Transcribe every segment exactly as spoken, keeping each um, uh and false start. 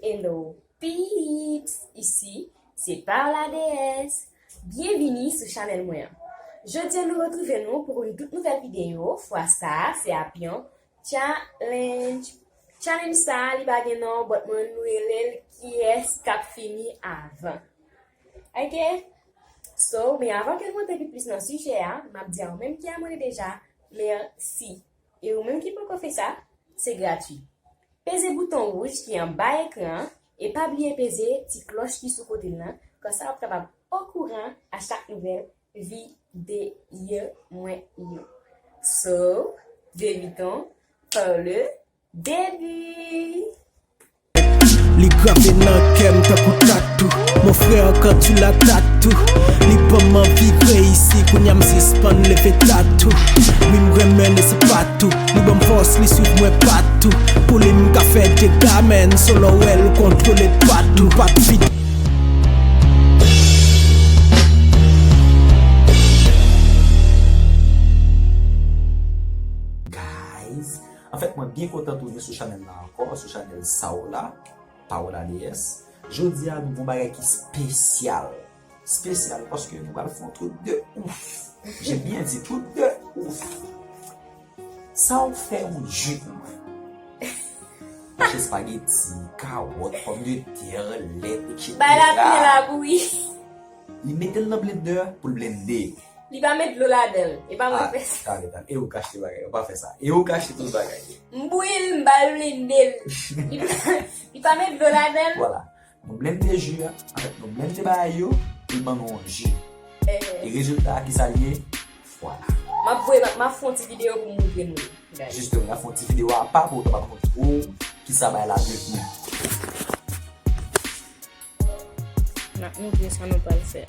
Hello peeps, isi se Paola D S. Byenvini sou chanèl mwen an. Jodi a nou retwouve nou pou yon tout nouvèl videyo. Fwa sa a se ap yon challenge. Challenge sa a li pa gen non, but mwen nou rele l kiyès k ap fini avan. Ok? So, men avan ke nou antre pi plis nan sijè a, m ap di a ou menm ki abòne deja, mèsi. E ou menm ki poko fè sa, se gratwi. Peze bouton wouj ki anba ekran an e pa bliye peze ti klòch ki sou kote l lan, konsa w ap kapab okouran a chak nouvèl videyo mwen yo. So, débutons par le début. Li grave nan kè m tankou tatou. Mon frère, quand tu la tatoues, li ban m anvi reyisi. Kounye a m sispann leve tatou. Wi, m renmen l e se pa tou. Li ban m fòs, li swiv mwen patou. Pou li m ka fè dega, man. Solo wè l kontwole patou. Pat vide. Guys, anfèt, mwen byen kontan tounen sou chanèl la ankò, sou chanèl sa w la, Paola D S. Jodi a, nou gen yon bagay ki espesyal. Espesyal paske nou pral fè yon truc de ouf. J'ai bien dit, truc de ouf. Sa w fè yon ji pou mwen. Mache espageti, kawòt, pòmdetè, lèt, etsetera. Bay la byen labouyi. Li mete l nan blender pou l blende. Li pa met dlo ladan l. E pa mwen k fè sa. Tande, tande. E ou k achte bagay yo. Pa fè sa. E ou k achte tout bagay yo. M bouyi l, m ba l blende l. Li pa, li pa met dlo ladan l. Vwala. Nou blende ji a. Anfèt, nou blende bagay yo. Pou l ban nou yon ji. E rezilta a, kisa l ye? Vwala. M ap voye, m ap fè yon ti videyo pou m montre nou li. Jisteman, n ap fè yon ti videyo apa pou w kapab montre w kisa bagay la devni. N ap montre sa nou pral fè.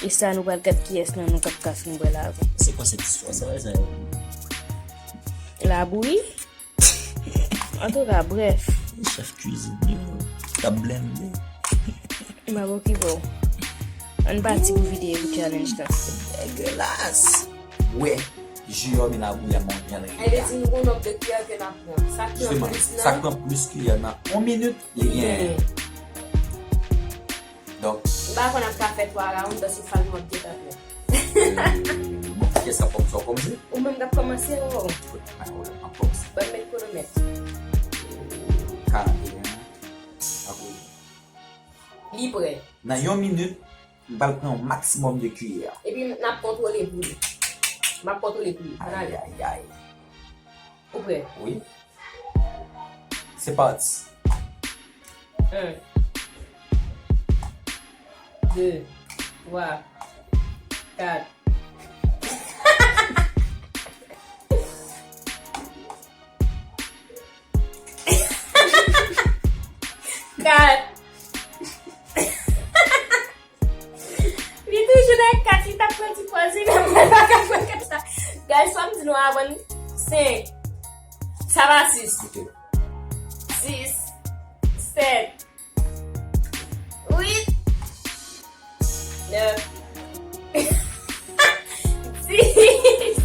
E sa nou pral gad kiyès nan nou k ap ka fin bwè lavan. Se kwa sèt istwa sa, sa yo? Labouyi. Antouka, brèf. Chèf kwizin yo k ap blende. M ap okipe w. Ann pati pou videyo pou challenge lan. Degelas. Wè. Jiyòm e labouyi a monte ann rive. Sa vle di nou gon nonb de kiyè ke n ap pran. Sa k pran plis nan. Sa k pran plis kiyè nan yon minit, li genyen. Donk. M pa konn ap ka fè twa round, dan se fal m ap gentan pran. Bon, kiyès k ap kòmanse? W ap kòmanse? Ou menm k ap kòmanse, ou? Pa gen pwoblèm, m ap kòmanse. Ban m met kwonomèt. Karanteyen. Apre. Li prè. Nan yon minit, M pral pran yon maksimòm de kiyè. Epi n ap kontwole pou li. M ap kontwole pou li. Ann ale. Ayayay. Ou prè? Wi. Se pati. En. De. Twa. Kat. Kat. Li toujou nan kat, li t ap pran ti pòz li, men mwen pa ka pran kat sa. Guys, fò m di nou avan, senk. Sa pa sis. Sis. Sèt. Uit. Nèf. Dis.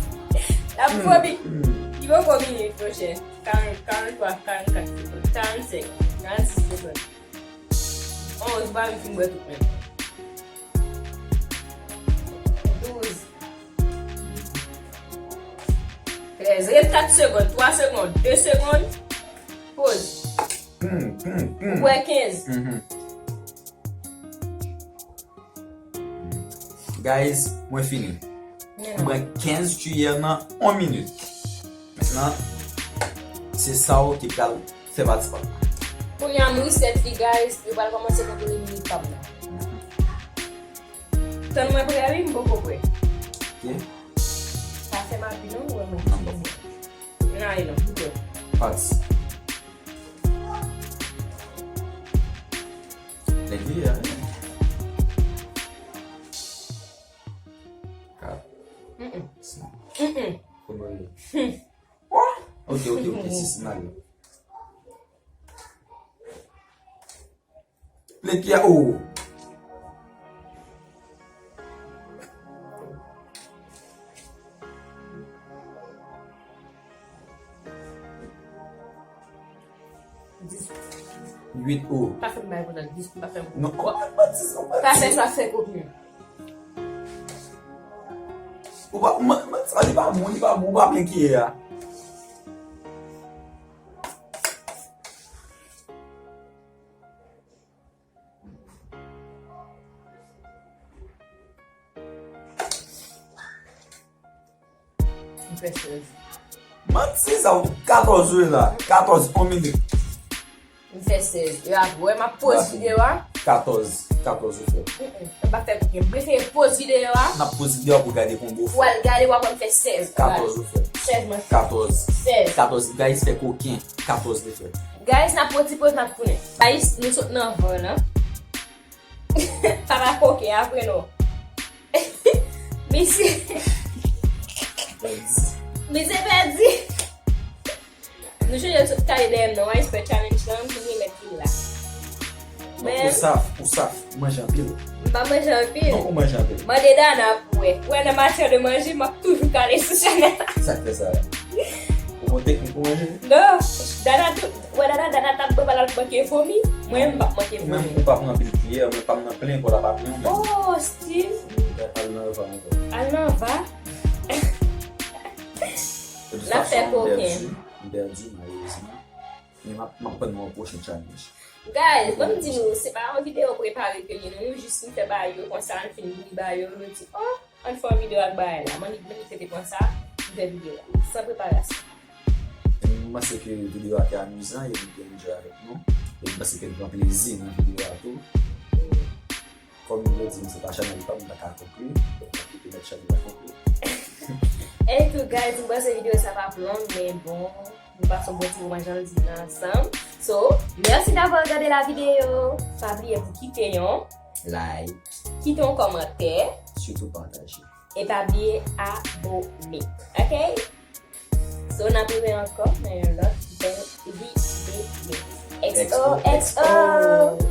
L ap vomit. Li poko vini, monchè. Karant, karant twa, karant kat segonn, karant senk, karant sis segonn. Onz, m pa menm fin bwè tout menm. Douz. Trèz. Ret kat segonn, twa segonn, de segonn. Poz. Ou bwè kenz. Guys, mwen fini. M pran kenz kiyè nan yon minit. Mentnan, se sa w ki pral fè pati pa m. Kounye a m reset li, guys. Yo pral kòmanse kontwole minit pa m nan. Tann mwen prè wi, m poko prè. Ok. Pa fè m abi non, ou wè mwen. Non, m poko prè. N ale non, m prè. Pati. Lè kiyè a, wi. Kat. Senk. Konbyen l ye? Oke, oke, oke, sis, n ale. Lè kiyè a, o! Dis. Uit ou. Pa fè m bay pou nan dis, pa fè m. Non, oh, manti, sa Pa fè sa, fè kopi. Ou pa, man, man, sa li pa bon, li pa bon, ou pa plen ki ye a. M fè sèz. Manti sa, ou katòz ou la. Katòz, on minit. M fè sèz. E ap wè, m ap poz videyo a. Katòz. Katòz ou fè. Mm-mm. M pa fè kopi. M prefere poz videyo a. N ap poz videyo a pou gade konbo ou Ou fè. Al gade, w ap wè m fè sèz. Katòz ou fè. Sèz mwen fè. Katòz. Sèz. Katòz. Guys, fè koken. Katòz li fè. Guys, n ap pran ti poz, n ap tounen. Guys, nou sot nan van nan. Papa koken apre nou. Misye. Misye pèdi. Nou chanje sot kale dèyè m nan, Wise fè challenge lan, m vin remèt li la. Ou saf, ou saf, ou manje anpil. M pa manje anpil. Non, ou manje anpil. Mande Dana pou wè. Wè nan matyè de manje, m ap toujou kale sou chanèl la. Sa k fè sa? Ou gon teknik pou manje? Non, Dana tou, wè Dana, Dana t ap bwè pa l ap manke vomi. Mwen, m p ap manke Ou menm, vomi. Ou p ap nan pil kiyè, mwen pa m nan plen, kò la pa plen, men. Oh, Steve, Al nan va ankò. Al nan va. De toute N ap fè façon, m koken. Pèdi, m pèdi, malerezman. Men m ap, m ap pran yon pwochen challenge. Guys, ban m di nou, se pa yon videyo prepare ke li, non, nou jis nou fè bagay yo konsa, nou fin bouyi bagay yo, nou di, oh, ann fè yon videyo ak bagay la. Mwen, mwen, mwen te pran sa, m fè videyo a, san preparasyon. M panse ke videyo a te amizan e nou te enjoy avèk nou. E m panse ke nou pran plezi nan videyo a tou. Kòm nou te di, m se pa chanèl pa m, m pa ka konkli. Donk, m ap kite mèt chanèl la konkli. E tou, guys, m panse videyo sa p ap long, men bon, nou pase yon bon ti moman jan l di nan ansanm. So, merci d'avoir regardé la vidéo. Pa bliye pou kite yon Like, kite yon kòmantè. Sitou pataje. E pa bliye abone. Ok? So, n ap rive ankò nan yon lòt bèl videyo. X O X O.